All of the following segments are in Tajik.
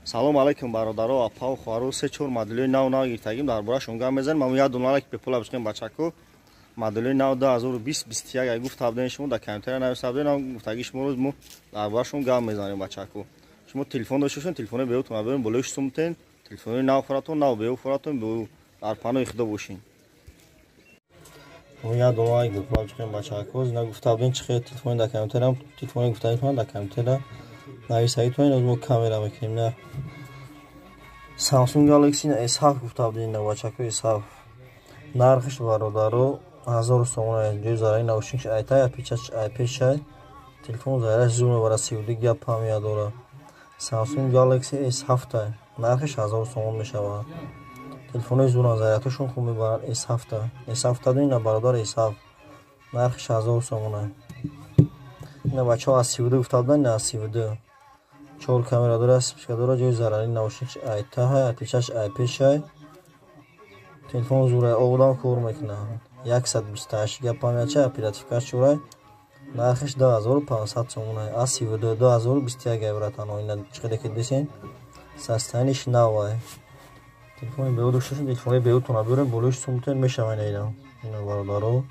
Салом алейкум бародаро, апа ва хоҳаро. Се чор моделҳои нав нав гирифтагим, дар бораашон гап мезанем. Ама як дона ки бепула бишкем бачако. Моделҳои нав 2020 21 ай гуфта будем, шумо дар комментария нависта будем, гуфтаги шумо мо дар бораашон гап мезанем бачако. Шумо телефон дошта бошед, телефони беутон бибарем, болои сумтен, телефони нав фуратон, нав беу фуратон, беу дар панои худо бошин. Як дона бепула бишкем бачако. Зина гуфта будем чӣ хел телефони дар комментария, телефони гуфтагитон дар комментария нависагитон, мо камера мекунем. На Samsung Galaxy S7 гуфта будем, на бачако S7. Нархиш бародаро 1000 сомон, ҷои зарари наушникш айтай, апичаш айпешай. Телефон зарараш зур мебарад, 32 гап памя дорад. Samsung Galaxy S7 нархиш 1000 сомон мешавад. Телефонои зуран зарядҳошон хуб мебаранд. S7 S7 ина бародар S7 нархиш 1000 сомон. Ина бачаҳо аз 32 гуфта буданд, ина аз 32. Чор камера дорад, спичка дорад, ҷои зарари наушникш айтаҳай, апичаш айпешай. Телефон зурай, одам кор мекунад. 128 гап памячай, оперативкаш чорай. Нархиш 2500 сомон. Аз 32 2021 ай братано, ина чӣ қадар ки десен, состояниш навай. Телефони беу дошта бошед, телефони беутона биёрем, болои сумтен мешавад ина. Ина бародаро,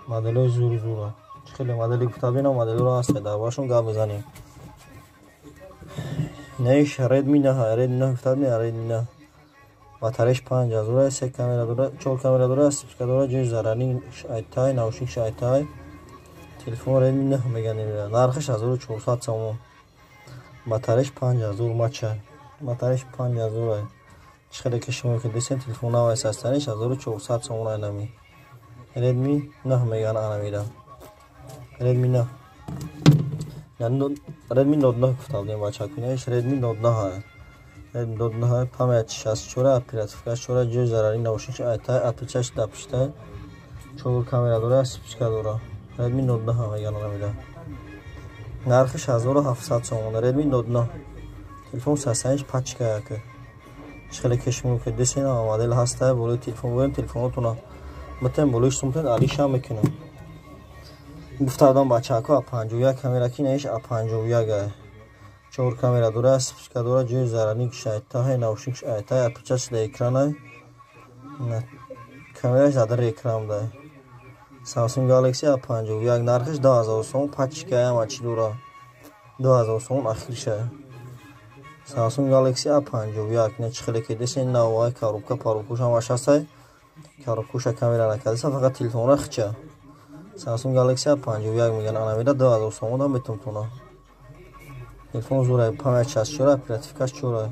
моделҳои зури зура. Чӣ хеле модели гуфта будем, моделҳоро ҳаст, дар бораашон гап мезанем. Наиш Redmi 9, Redmi 9 гуфта будем, Redmi 9. Батареяш 5000, се камера дорад, чор камера дорад, спичка дорад, ҷои зарарни айтай, наушникш айтай. Телефон Redmi 9 меган, нархиш 1400 сомон. Батареяш 5000 мача. Батареяш 5000. Чӣ хеле ки шумо ки десен, телефон навай состояниш 1400 сомон айнами. Redmi 9 меган анамида. Redmi 9. Redmi Note 9 гуфта будем бачако, наиш Redmi Note 9. Redmi Note 9 память 64, оперативкаш 4, ҷои зарари наушникш айтай, отпечаток дапиштай. Чор камера дорад, спичка дорад. Redmi Note 9 меган анамида. Нархиш 1700 сомон. Redmi Note 9. Телефон состояниш пачка яке. Чӣ хеле ки шумо ки десен, модел ҳаста, болои телефон боем, телефонотона битен болои сумтен алиша мекунам. Гуфта будам бачако А51 камера ки наиш А51 ай. Чор камера дорад, спичка дорад, ҷои зарарникш айтаҳай, наушникш айтай, отпечаток дар экранай. Камераш дар экран дай. Samsung Galaxy A51 нархиш 10000 сомон, пачка ҳама чӣ дорад. 2000 сомон ахиршай. Samsung Galaxy A51 не чӣ хеле ки десен навай, коробка парокуш ҳамаш ҳастай. Коробкуша камера накардаса, фақат телефонра хича. Samsung Galaxy A51 меган анамида 2000 сомон дам метумтона. Телефон зурай, память 64, оперативкаш 4.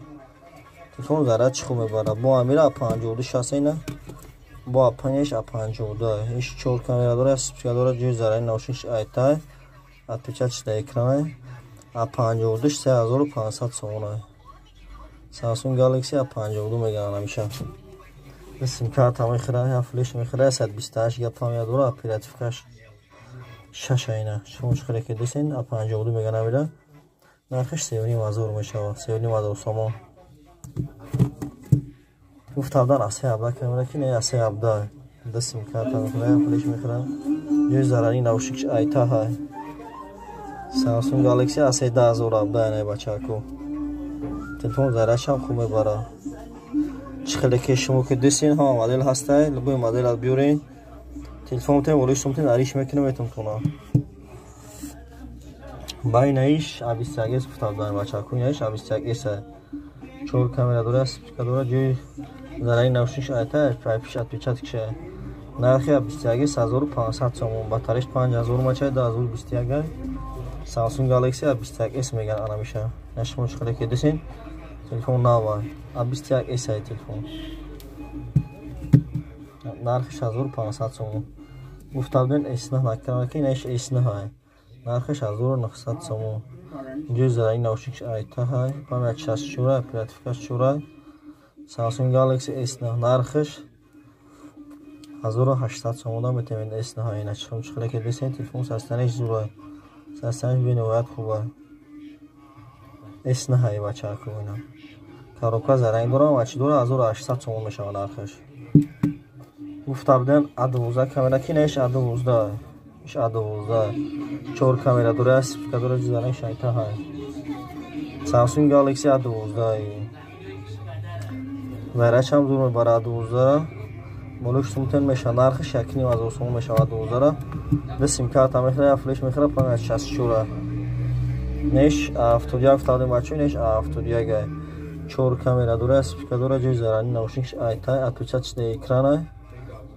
Телефон заряд чӣ хуб мебарад. Бо амира A52 шаст ина. Бо A5 A52. Иш чор камера дорад, спичка дорад, ҷои зарари наушникш айтай, отпечаток дар экранай. A52 3500 сомон. Samsung Galaxy A52 меган анамиша. Сим карта мехӯрад, я флеш мехӯрад, 128 гап память дорад, оперативкаш 6 айна. Шумо чӣ хеле ки десен, A52 меган амира. Нархиш 3500 мешавад, 3500 сомон. Гуфта буданд аз 17 камера ки не аз 17. Да сим карта мехӯрад, флеш мехӯрад. Ҷои зарари наушникш айтаҳай. Samsung Galaxy A3 2017 не бачако. Телефон зарядшам хуб мебарад. Чӣ хеле ки шумо ки десен, ҳама модел ҳастай, любой модел биёрен. Телефон тем болои сумтен ариш мекунам метумтона. Байнаиш A21s гуфта буданд бачако, инаиш A21s. Чор камера дорад, спичка дорад, ҷои зарари наушникш айтай, айпиш отпечаткша. Нархи A21s 1500 сомон, батареяш 5000 мачай 2021. Samsung Galaxy A21s меган анамиша. На шумо чӣ хеле ки десен, телефон навай. A21s ай телефон. Нархиш 1500 сомон. Гуфта будем S9 накарда ки инаиш S9 ай. Нархиш 1900 сомон. Ҷои зарари наушникш айтаҳай, память 64, оперативкаш 4. Samsung Galaxy S9 нархиш 1800 сомон дам метавонед S9 ина. Чӣ хеле ки десен, телефон состояниш зурай. Состояниш бениҳоят хубай. S9 ай бачако ина. Коробка заранг дорад ва чӣ дорад, 1800 сомон мешавад нархиш. Гуфта будем A12 камера ки наиш A12. Иш A12. Чор камера дорад, спичка дорад, заранг шайтаҳай. Samsung Galaxy A12 зарядшам зур мебара A12 болош сумтен меша нархиш 1,5 ҳазор сомон мешавад 12 ду симкарта мехӯра, я флеш мехӯра, память 64. Неш А71 гуфтадем, бачо, неш А71, чор камера дора, спика дора, ҷои зарарни наушникш айтай, отпечаточный экрана,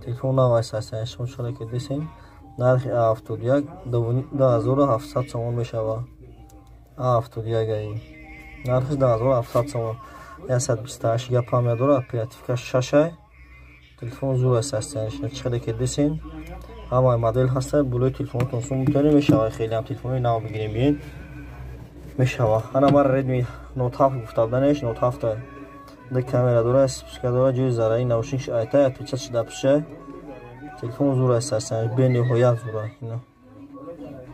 телефон навай састан. Шумо чора ки десем, нархи А71 2700 сомон мешава. А71 аи нархиш 2700 сомон. 128 гига память дора, оперативка 6. Телефон зур аст, астан чиқаде ки десен, ҳамаи модел ҳаста. Болои телефонотон сум мутонӣ мешава, хеле ҳам телефони нав бигирем, биен мешава. Ана мара Redmi Note 7 гуфта буданеш, Note 7 ду камера дора, спика дора, ҷои зарарӣ, наушникш айтай, отпечаток шуда пиша. Телефон зур аст, астан бениҳоят зур.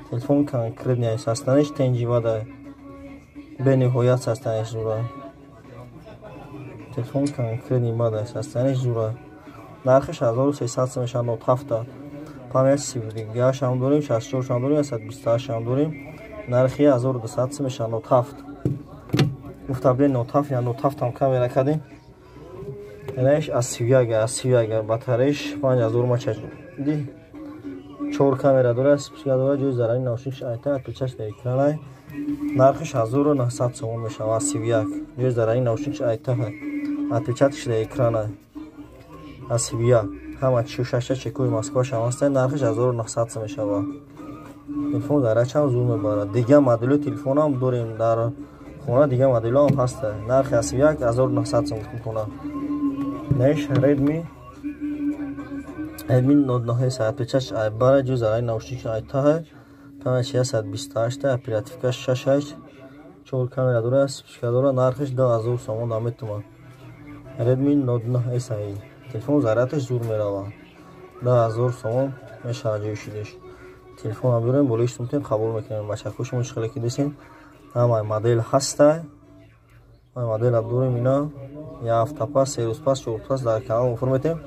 Телефон конкретный аст, астанеш тенҷивада, бениҳоят астанеш зура. Телефон конкретный бад аст, астанеш зура. Нархиш 1300 сом мешавад. Note 7 память 32 ҳам дорем, 64 ҳам дорем, 128 ҳам дорем. Нархи 1200 сом мешавад. Note 7 гуфта будем, Note 7 я Note 7 ҳам камера кардем. Инаш аз 31, аз 31, батареяш 5000 мАч, ди чор камера дора, спика дора, ҷои зарарӣ, наушникш айта, отпечаток экранай. Нархиш 1900 сомон мешавад. 31, ҷои зарарӣ, наушникш айта, отпечаток экрана, аз 31, ҳама чишашта чекои Москва шам ҳастанд. Нархиш 1900 сом мешавад. Телефон зарядшам зур мебарад. Дигар модели телефонам дорем дар хона, дигар моделҳоам ҳаста. Нархи аз 31 1900 сом гуфтум. Неш Redmi Note 9, отпечаток айбара, ҷои зарарӣ, наушник айтаҳа, память 128, оперативка 6, чор камера дора, спика дора. Нархиш 2000 сомон наметумад. Redmi Note 9 телефон зарядаш зур меравад, 2000 сомон мешавад. Ҷои шидаш телефонам дорем, болои сумтем қабул мекунем. Бачако, шумо чӣ хеле ки десем, ҳамаи модел ҳаста, ҳамаи модела дорем. Ина як ҳафта пас, 3 рӯз пас, 4 рӯз пас дар канал фурметем.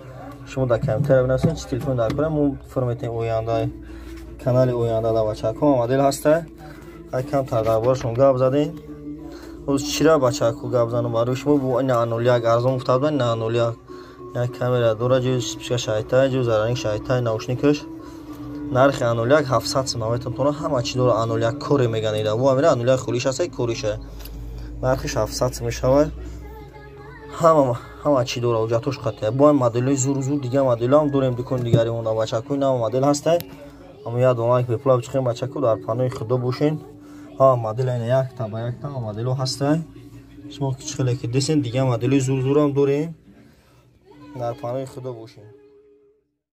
Шумо дар комментария бинависед, чӣ телефон дар кора, мо фурметем оянда, канали оянда да. Бачако, модел ҳаста. Ай камтар дар борашон гап задем. Ҳоз чира, бачако, гап занам барои шумо? Бо ина А01 арзон гуфта будан. Ина А01 як камера дора, ҷои спичка шайтай, ҷои зарарник шайтай, наушникаш. Нархи А01 700 сом наметон тона. Ҳама чӣ дора. А01 коре меган ира во амира А01 холиш ҳаста, кориша. Нархиш 700 сом мешавад. Ҳама чӣ дора, ҳуҷҷатош қатъия. Бо моделҳои зур зур, дигар моделҳоам дорем дукони дигари монда. Бачако, ин ҳама модел ҳаста. Ама як дона бепула бичиқем. Бачако, дар паноҳи Худо бошен. Ҳама модел ина якта ба якта ҳама моделҳо ҳаста. Шумо чӣ хеле ки десен, дигар моделҳои зур зурам дорем. Дар паноҳи Худо бошем.